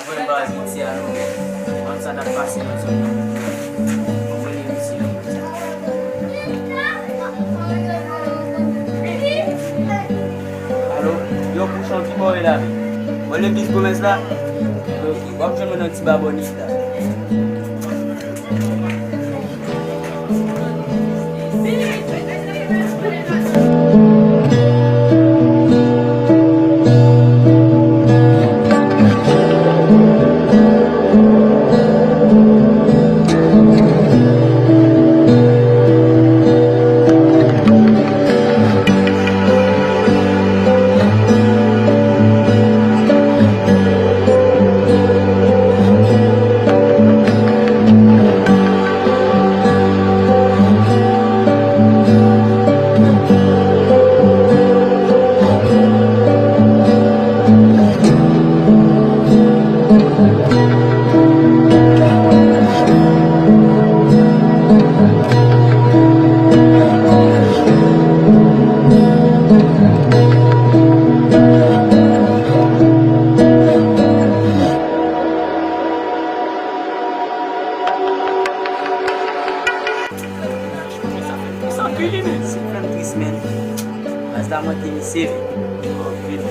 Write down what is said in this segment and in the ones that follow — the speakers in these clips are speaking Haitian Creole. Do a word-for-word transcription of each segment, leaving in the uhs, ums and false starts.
Mwen baz, isi a nou menm. Konn sa k ap pase nan zòn nan. Mwen rele misye. Alo, yo, Pouchon, ki bò w ye la menm? Mwen legliz Pwomès la. Ok, w ap jwenn mwen nan Ti Babònis la. Sa fè m tris, men. Baz la manke misye, men.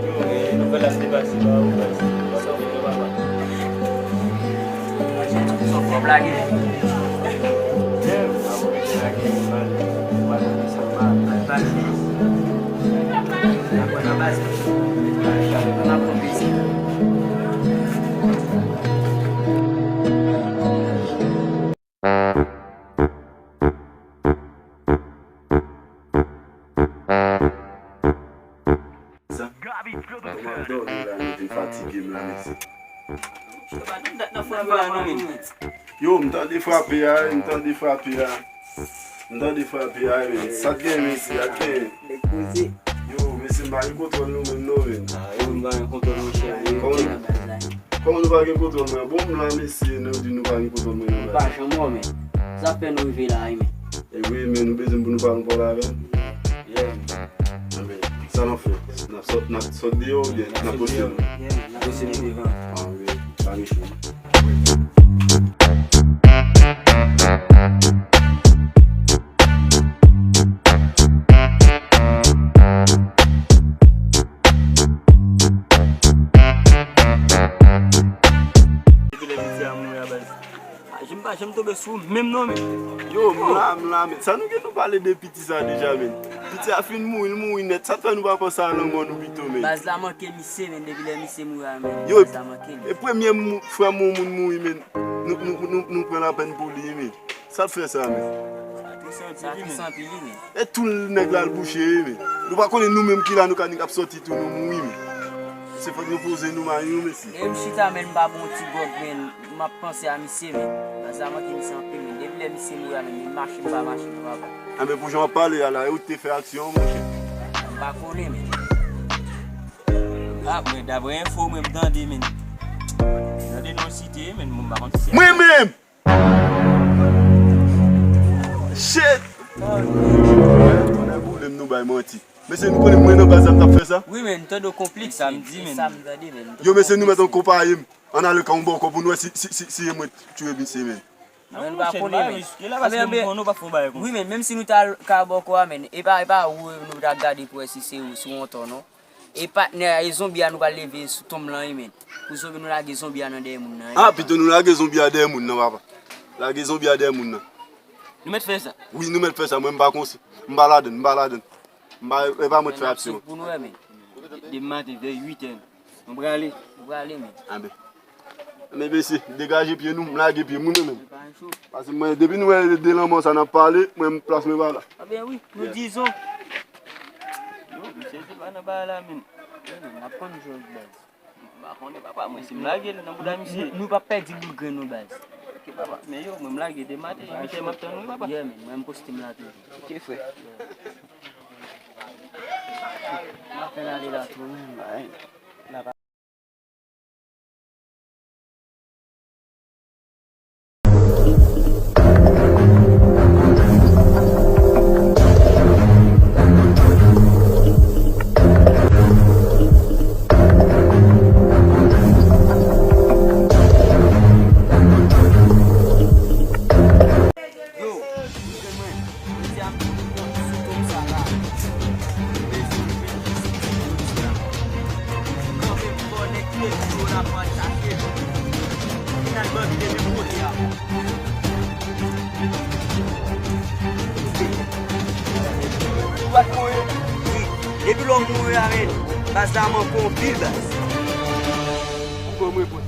Yo, e, nouvèl la se pase pa ou, baz. Sa w fè, papa? Sa w fè, w blage? Lage, mal. Mal, mal, mal. Apre nan baz. Ann ap pran plezi. Sa. Kòman dòmi la, nou vin fatige m la, mesye. Yo, m tande frape a, m tande frape a. M tande frape a, men sa t gen, mesye, a t gen. Yo, mesye, m pa gen kontwòl nou menm non, men. Kòman, kòman nou pa gen kontwòl mwen? Bon, m la, mesye, nou di nou pa gen kontwòl mwen non, baz. Pa janm wè, men. Sa fè nou rive la, wi, men. E wi, men nou bezwen pou nou pa anpòl avè l. Yeah. Anben, sa n ap fè? N ap sòt, n ap sòt deyò oubyen n ap poste nou? Yeah, n ap poste nou devan. Ah, wi, pa gen cho. Depi lè misye a mouri a, baz. Ah, je m pa janm tonbe sou ou menm non, men. Yo, m la, m la, men. Sa nou gen nou pale de piti sa deja, men. Piti a fin mouri, l mouri nèt. Sa t fè nou pa panse a lanmò nou pito, men. Baz la manke misye, men. Depi lè misye mouri a, men. Yo, baz la manke li. E premye mou-, frè m yon moun mouri, men. Nou, nou, nou, nou pran lapèn pou li, men. Sa t fè sa, men. Sa tris anpil, wi, men. E tou nèg la l bouche, wi, men. Nou pa konnen nou menm ki la nou ka nik ap sòti tou nou mouri, men. Se fòk nou poze nou mayi, wi, mesye. E m chita, men, m pa bon ti gwòg, men. M ap panse a misye, men. Baz la manke misye anpil, men. Depi lè misye mouri a, men, m mache, m pa mache, non, papa. Anben, pou jan w ap pale a la, e ou te fè aksyon an, monchè? M pa konnen, men. Ah, mwen, daprè enfo mwen m tande, men. Tande non l site, men, m pa konn si se... Mwen menm! Shit! Tonnè boule m, nou bay manti. Mesye, nou konnen mwen nan baz la m t ap fè sa? Wi, men, m tande w konplis, men. E sa m di, men. Yo, mesye, nou mèt ankompaye m. Ann ale ka yon bòkò pou n wè si, si, si, si e mwen t tiye misye, men. Non, monchè, nou pa riske la, paske m konnen w p ap fè yon bagay konsa. Wi, men, menm si nou t al ka bòkò a, men, e pa, e pa ou nou t ap gade pou wè si se ou, si w antò, non. E patnè a, e zonbi a nou pral leve sou tonm lan, wi, men. Pou zonbi, nou lage zonbi a nan dèyè moun nan, wi, papa. Ah, pito nou lage zonbi a dèyè moun nan, papa. Lage zonbi a dèyè moun nan. Nou mèt fè sa? Wi, nou mèt fè sa. Mwen, m pa konsi. M pa ladann, m pa ladann. M pa, e pa mwen k fè aksyon an. Pou nou wè, men. De, demen maten, vè uit è. Nou prale. Nou prale, men. Anben. Men mesye, degaje pye nou, m lage pye m, wi, mwen menm. Paske mwen, depi nou wè de lanmò sa n ap pale, mwen, plas mwen pa la. Anben wi, nou dizon. Yo, misye te pa nan bagay la, men. N ap konn jòj, baz. M pa konnen, papa, mwen, si m lage l nan bouda misye. Nou, nou p ap pèdi boul grenn nou, baz. Ok, papa. Men yo, mwen, m lage de maten, uit è m ap tann ou, papa. Yeah, men, mwen, m poste m la toujou. Ok, frè. M ap fè l ale la tou, wi. Yo la pral chache. Final bann vide menm kote a. Ou pa t mouri? Wi. Depi lè w mouri avè l, baz la manke w anpil, baz. Ou ban mwen repons.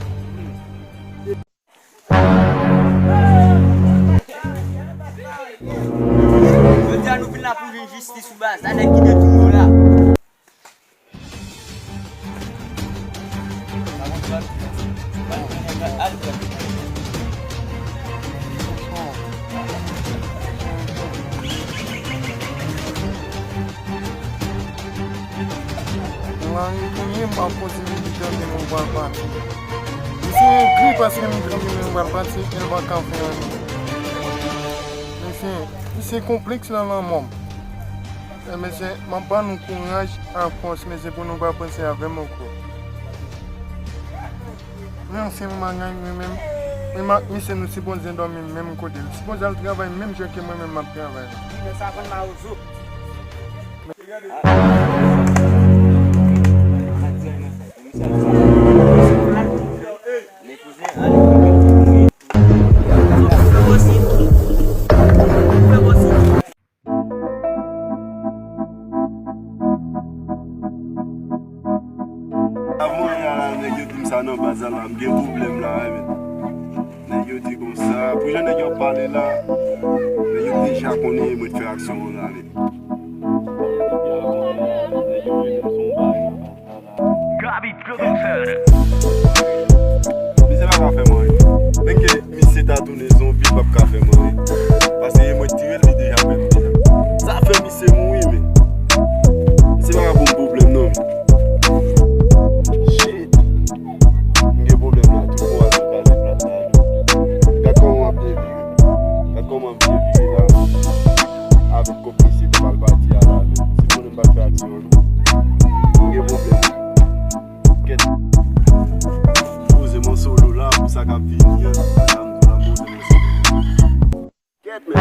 Jodi a nou vin la pou jwenn jistis pou baz la, nèg ki detounen yo la. Lari touye m ap poze m li tande m pral pati. Misye egri paske m tande m pral pati, e l pa ka fè anyen. Mesye, misye konplèks nan lanmò m. E mesye, m ap ba nou kouraj ak fòs, mesye, pou nou pa panse avè m ankò. Men se yon bagay, mwen menm, mwen ak misye nou sipoze dòmi menm kote. Li sipoze al travay menm jan ke mwen menm m ap travay la. Li nan savann mawozo. Avan yè a la, nèg yo di m sa nan baz la, la, m gen pwoblèm la, wi, men. Nèg yo di konsa, pou jan nèg yo ap pale la, nèg yo deja konnen mwen t fè aksyon an la, men. Gaby Producer. Misye pa ka fè m anyen. Menm ke misye ta tounen zonbi, l p ap ka fè m anyen. Paske mwen tire l, li deja pèdi deja. Sa fè misye mouri, men. Misye pa ka ban m pwoblèm, non, men. Shit. M gen pwoblèm la, tout bon a sou kale plat la, wi. Gad kòman m ap devire. Gad kòman m ap devire la. Avèk kòb misye te pral pati a la, men. Si m konnen m pa t fè aksyon an, non. M gen pwoblèm. Kèt. Poze m an solo la pou sa k ap vini an. Sa m di la, poze m an solo. Kèt, men.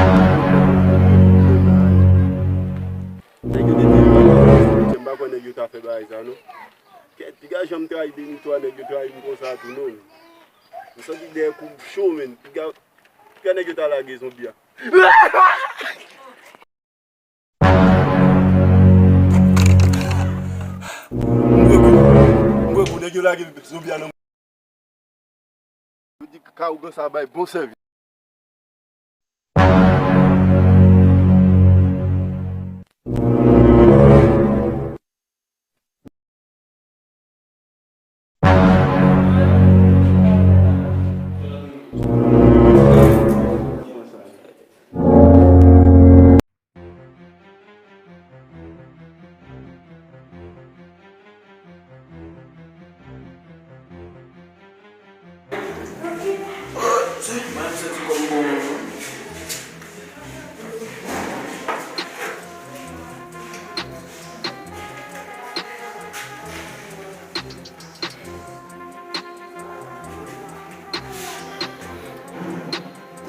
Nèg yo te di m pa kwè nèg yo ta fè bagay sa, non. Kèt, piga jan m trayi Benito a, nèg yo trayi m konsa tou, non. M santi dèyè kou m cho, men. Piga, piga nèg yo ta lage zonbi a. M kwè kou, m kwè kou nèg yo lage zonbi a nan. Yo di ka ougan sa bay bon sèvis.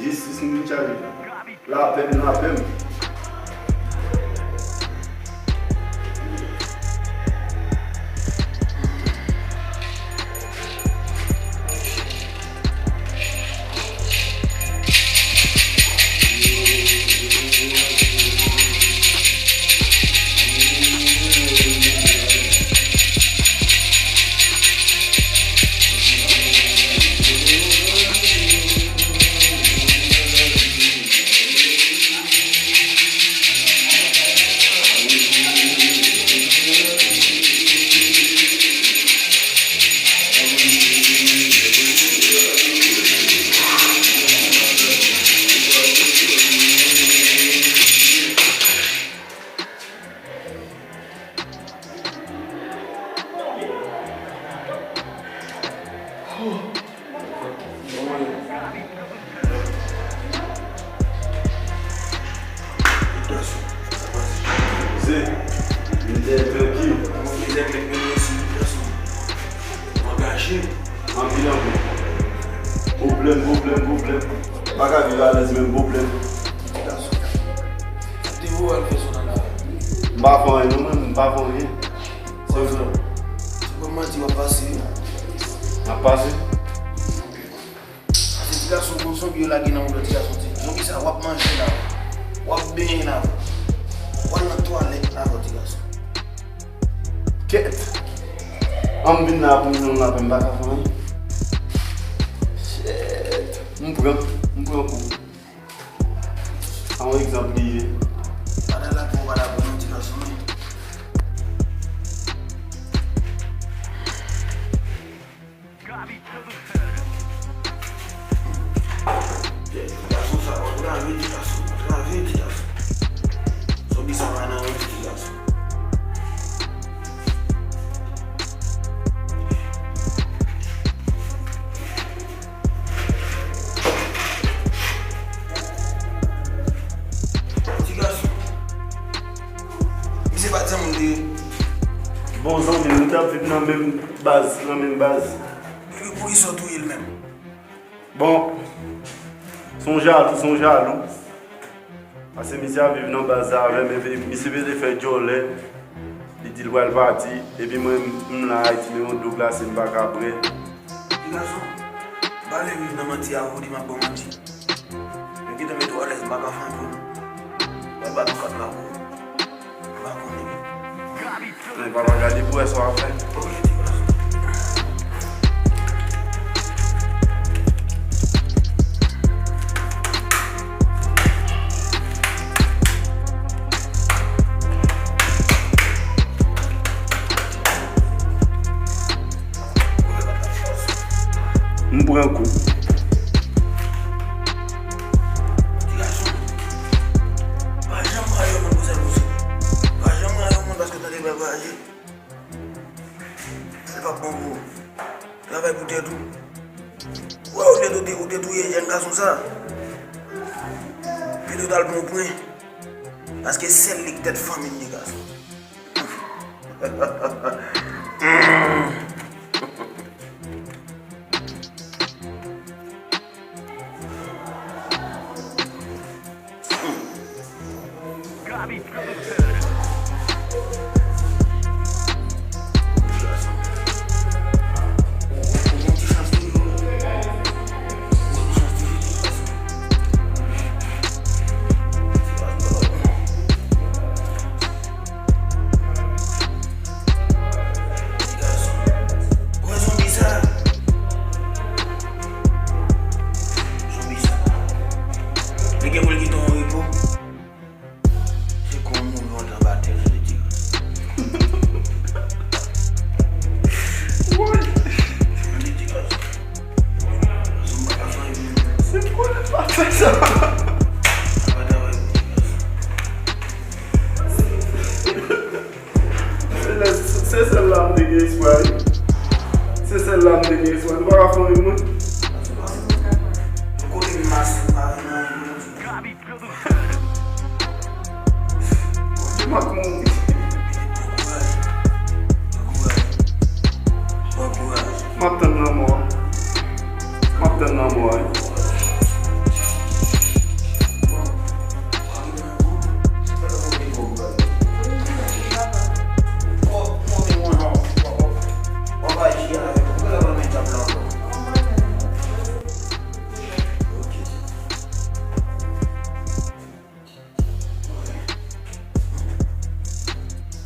Jistis nou vin chache. Lapè m, lapè m. Angaje. Anpil, anpil. Pwoblèm, pwoblèm, pwoblèm. Pa ka viv alèz menm, pwoblèm. Te vo al fè sou nan la. M pa fè anyen, non, mwen, m pa fè anyen. Se vre. Se kòm manti w ap pase. M ap pase. Pase ti gason, gon zonbi yo lage nan wout la, ti gason, ti zonbi sa, w ap manje la, w ap benyen la, w al nan twalèt la, ti gason. Kèt! An m vin la pou m nan lapè, m pa ka fè anyen. Shit! M pran, m pran kou. A yon egzanp li ye. Pa nan lapè, pa nan lapè, non, ti gason, men. Ti gason sa, w ap grave, ti gason, w ap grave, ti gason. Zonbi sa pa nan yon ti gason. Ti gason. Misye pa t zanmi w li ye. Bon zanmi m, nou t ap viv nan menm baz, nan menm baz. Epi poukisa w touye l menm? Bon, se yon jalou, se yon jalou. Paske misye ap viv nan baz la avè m, epi misye vle fè djòlè, li di l pral pati, epi mwen, m la Ayiti, men yon dlo glase m pa ka bwè. Ti gason, m pa vle viv nan manti avè w, di m ap ba w manti. Mwen gentan met ou alèz, m pa ka fè anyen pou ou. Mwen bat ou kat la pou ou. M pa konnen. Men papa, gade pou wè sa w ap fè. M pran kou. Ti gason, pa janm rayi yon moun pou sèl pou sèl. Pa janm rayi yon moun paske w tande bra vwayaje. Li p ap bon pou ou. Travay pou tèt ou. Ou wè, olye de ou te, ou te touye jèn gason sa, pito w t al pran yon pwen. Paske sèl li k tèt fanmi m, ti gason. Ti gason. Ou wè zonbi sa? Zonbi sa. Li gen pou l kite w an repo. Se kon w mouri w antre anba tè, tande ti gason. Woy! Tande ti gason. Zonbi pa ka fè anyen pou nou. Se kwa l pa fè sa? Pa travay pou ti gason. Se lè, se sèl la m te gen espwa, wi. Se sèl la m te gen espwa. Nou pa ka fè anyen pou mwen? Kote m mas pa nan anyen pou nou di. Kote m ap mouri? Pran kouraj. Pran kouraj. Pran kouraj. M ap tann lanmò. M ap tann lanmò, wi.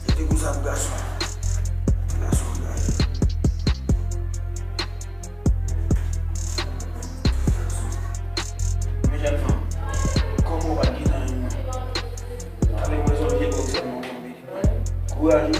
Mete kou sa pou gason. Gason angaje. Men jèn fanm, kòman w pa t gen nan yon mwen? Ale mwen se yon vye bòksè mwen konn mete. Kouraj wi.